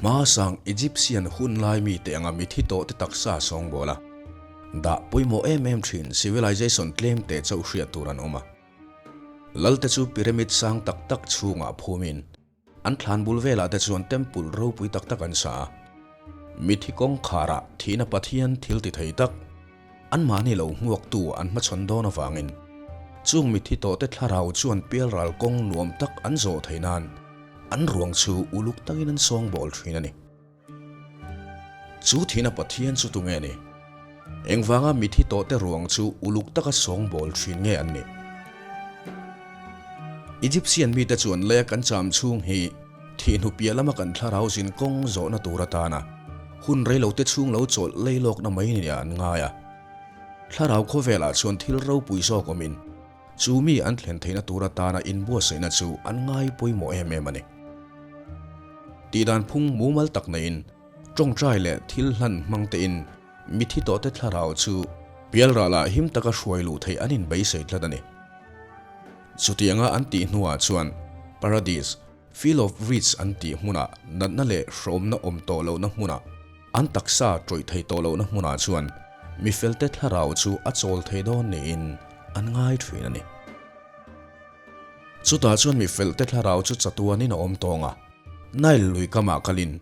Hmasang Egyptian hun lai mite anga mithi tawhte taksa sawngbawl a, dah pawimawh em em thin civilization tlem te chauh hriat tur an awm a. Lalte chu pyramid sang tak tak chhungah phumin an thlan bul velah te chuan temple ropui tak tak an sa a. Mithi kawngkharah thihna Pathian thil ti thei tak anmahni lo hmuaktu an hmachhawn dawn avangin chung mithi tawhte thlarau chuan pialral kawng nuam tak an zawh thei nan an ruang chu uluk takin an sawngbawl thin a ni. Chu thihna Pathian chu tunge ni? Engvanga mithi tawhte ruang chu uluk taka sawngbawl thin nge an nih? Egyptian mite chuan leia kan cham chhung hi thih hnu piah lama kan thlarau zin kawng zawhna tur atana hun reilote chhung lo chawlh lei lawkna mai nia an ngai a. Thlarau khawvelah chuan thil ropui zawk awmin chu mi an thlen theihna tur atana inbuatsaihna chu an ngai pawimawh em em a ni. Tihdan phung mumal tak neiin tawngtai leh thil hlan hmang tein mithi tawhte thlarau chu pialralah him taka hruai luh theih an inbeisei tlat a ni. Chutianga an tih hnuah chuan Paradis, Field of Reeds an tih hmunah natna leh hrawmna awm tawh lohna hmunah, an taksa tawih thei tawh lohna hmunah chuan mi felte thlarau chu a chawl thei dawn niin an ngai thin a ni. Chutah chuan mi felte thlarau chu chatuanin a awm tawng a, Nile lui kamah kalin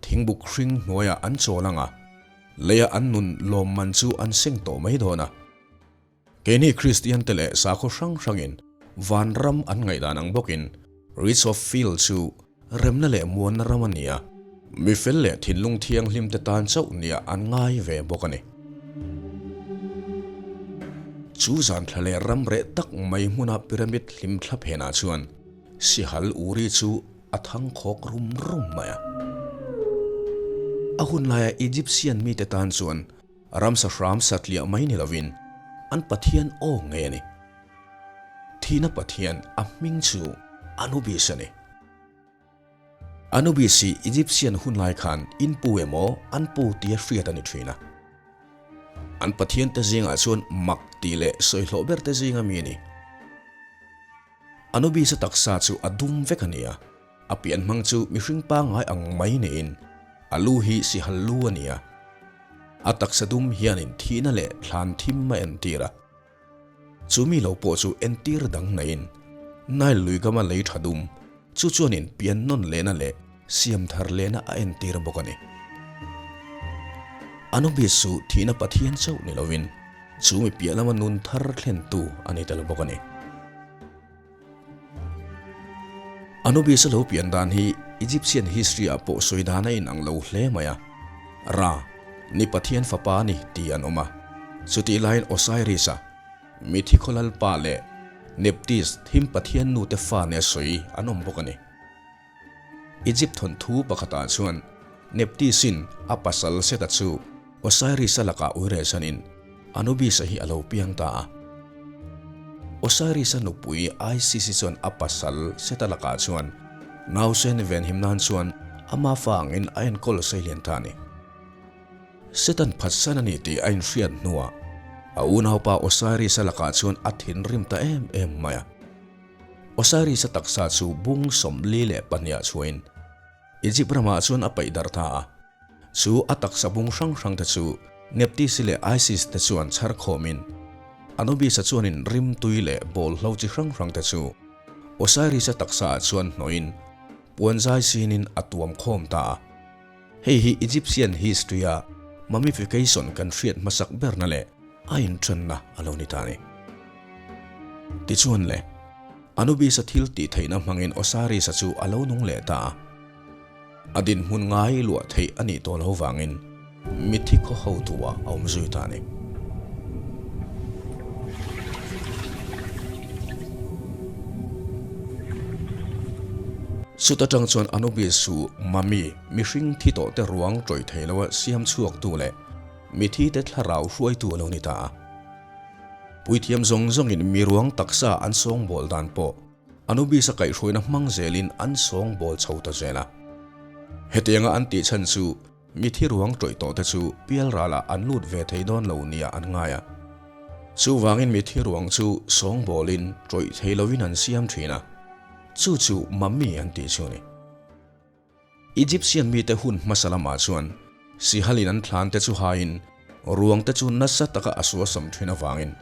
thingbuk hring hnuaiah an chawl ang a, leia an nun lawmman chu an seng tawh mai dawn a. Keini Kristiante leh sakhaw hrang hrangin vanram an ngaihdan ang bawkin Reach of Field chu remna leh muanna ram a ni a, mi fel leh thinlung thianghlimte tan chauh nia an ngai ve bawk a ni. Chu zan thla leh ram reh tak mai hmuna pyramid hlim thla phenah chuan sihal uri chu a thang khawk rum rum mai a. A hun laia Egyptian mite tan chuan ramsa hram satliah mai ni lovin an pathian aw ngei a ni. Thihna pathian a hming chu Anubis a ni. Anubis hi Egyptian hun lai khan in pu emaw an pu tia hriat a ni thin a. An pathian te zingah chuan mak tih leh sawihlawh ber te zinga mi a ni. Anubis a taksa chu a dum vek a ni a, a pian hmang chu mihring pangngai ang mai niin a lu hi sihal lu a ni a. A taksa dum hianin thihna leh thlan thim a entir a. Chu mi lo pawh chu entir dang naiin Nile lui kama lei tha dum chu chuanin pian nawn lehna leh siam thar lehna a entir bawk a ni. Anubis chu thihna Pathian chauh ni lovin chu mi piah lama nun thar thlentu a ni tel bawk a ni. Anubis a lo pian dan hi Egyptian history ah pawh sawi dan a inang lo hle mai a. Ra, ni Pathian fapa a ni tih an awm a. Chutih laiin Osiris a, mithi khaw lalpa leh Nephthys thim Pathian nute fa nia sawi an awm bawk a ni. Egypt thawnthu pakhatah chuan Nephthys-in a pasal Seta chu Osiris-a lakah uiresanin Anubis-a hi a lo piang ta a. Osiris-a nupui Isis-i chuan a pasal Seta lakah chuan nausen venhim nan chuan ama fa angin a enkawl seilian ta a ni. Setan phatsan a ni tih a inhriat hnuah a unaupa Osiris-a lakah chuan a thinrim ta em em mai a. Osiris-a taksa chu bung 42 ah chhuahin Egypt ramah chuan a paih darh ta a. Chu a taksa bung hrang hrang te chu Nephthys leh Isis te chuan chhar khawmin Anubis-a chuanin rimtui leh bawlhlo chi hrang hrang te chu Osiris-a taksa ah chuan hnawhin puanzai sinin a tuam khawm ta a. Hei hi Egyptian history-a mummification kan hriat hmasak berna leh a inthenna a lo ni ta a ni. Tichuan le, Anubis-a thil tih theihna hmangin Osiris-a chu a lo nung leh ta a. A dinhmun ngai luah theih a nih tawh lo vangin mitthi khaw hotu-ah a awm zui ta a ni. Chut atang chuan Anubis chu mummy, mihring thi tawhte ruang tawih thei loa siam chhuaktu leh Mithite thlarau hruaitu a lo ni ta a. Puithiam zawng zawngin mi ruang taksa an sawngbawl dan pawh Anubis a kaihhruaina hmang zelin an sawngbawl chho ta zel a. Hetianga an tih chhan chu mithi ruang tawih tawhte chu pialralah an lut ve thei dawn lo nia an ngai a. Chuvangin mithi ruang chu sawngbawlin tawih thei loin an siam thin a, chu chu mummy an tih chu a ni. Egyptian mite hun hmasa lamah chuan Sihalin an thlan te chu haiin ruang te chu nasa taka a suasam thin avangin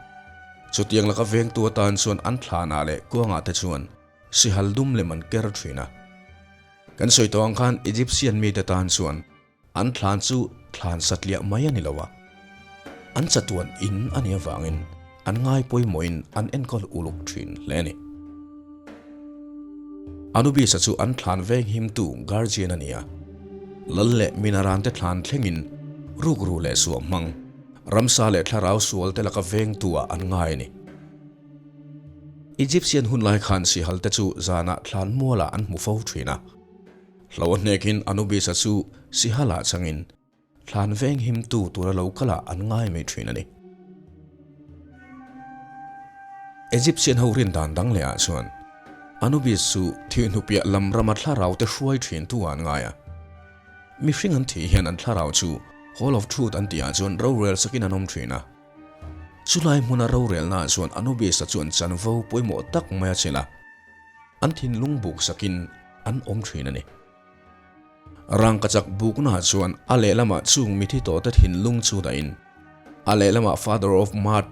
chutiang laka vengtu atan chuan an thlanah leh kuangah te chuan sihal dum lem an ker thin a. Kan sawi tawh ang khan Egyptian mite tan chuan an thlan chu thlan satliah mai a ni lo a, an chatuan in a nih avangin an ngai pawimawhin an enkawl uluk thin hle a ni. Anubis-a chu an thlan venghimtu guardian a ni a, lal leh minarante thlan thlengin rukru leh suah hmang, ramsa leh thlarau sualte laka vengtu-ah an ngai a ni. Egyptian hunlai khan sihalte chu zanah thlan mualah an hmu fo thin a, hlo a hnekin Anubis-a chu sihalah changin Thlan venghimtu tura lo kalah an ngai mai thin a ni. Egyptian ho rin dan dang leh ah chuan Anubis chu thihhnupiah lam rama thlarau te hruai thin tu ah an ngai a. Mihring an thih hian an thlarau chu Hall of Truth an tih ah chuan rorel sakin an awm thin a. Chulai hmuna rorelna ah chuan Anubis-a chuan chanvo pawimawh tak mai a chelh a, an thinlung buk sakin an awm thin a ni. Rangkachak buknaah chuan a lehlamah chung mithi tawhte thinlung chu dahin a lehlamah Father of Mud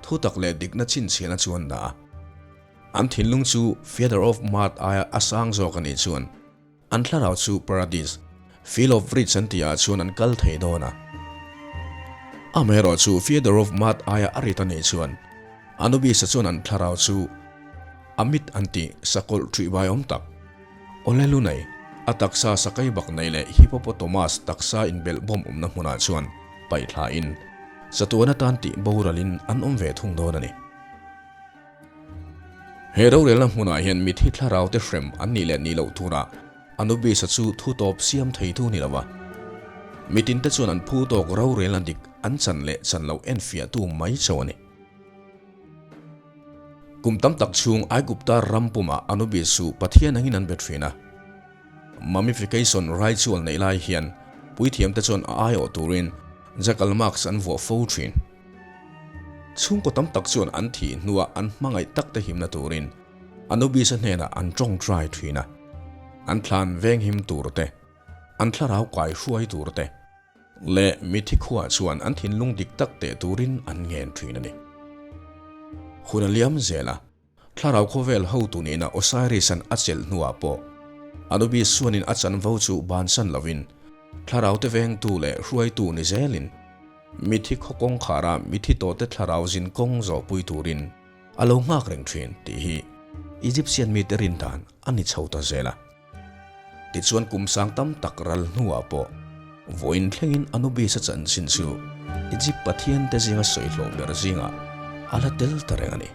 thutak leh dikna chhinchhiahna chu an dah a. An thinlung chu Feather of Mud aia a sang zawk a nih chuan an thlarau chu Paradis, Field of Reeds an tihah chuan an kal thei dawn a. Amaherawh chu Feather of Mud aia a rit a nih chuan Anubis-a chuan an thlarau chu Amit an tih sakawlh ṭihbai awm tak. Awle lu nei, a taksa sakai bak nei leh hippopotamus taksa inbelh bawm awmna hmunah chuan paih thlain chatuan atan tih boralin an awm ve thung dawn a ni. He rorelna hmunah hian mithi thlarau te hrem an nih leh nih loh turah Anubis-a chu thu tawp siam theitu ni lo a. Mitinte chuan an phu tawk rorelna dik an chan leh chan loh enfiahtu mai chauh a ni. Kum tam tak chhung Aigupta ram pumah Anubis chu Pathian angin an be thin a. Mummification ritual neih lai hian puithiamte chuan a aiawh turin jackal mask an vuah fo thin. Chhungkaw tam tak chuan an thih hnuah an hmangaih takte himna turin Anubis-a hnenah an tawngtai thin a, an thlan venghim tur te, an thlarau kai hruai tur te, Leh mithi khuaah chuan an thinlung dik tak teh turin an ngen thin a ni. Hun a liam zel a, thlarau khawvel hotu nihna Osiris-a'n a chelh hnuah pawh Anubis chuanin a chanvo chu bansan lovin thlarau te vengtu leh hruaitu ni zelin mithi khaw kawngkhara mithi tawhte thlarau zin kawng zawhpui turin a lo nghak reng thin tih hi Egyptian mite rin dan a ni chho ta zel a. Tichuan kum sang tam tak ral hnuah pawh vawiin thlengin Anubis-a chanchin chu Egypt pathiante zinga sawi hlawh ber zingah a la tel ta reng a ni.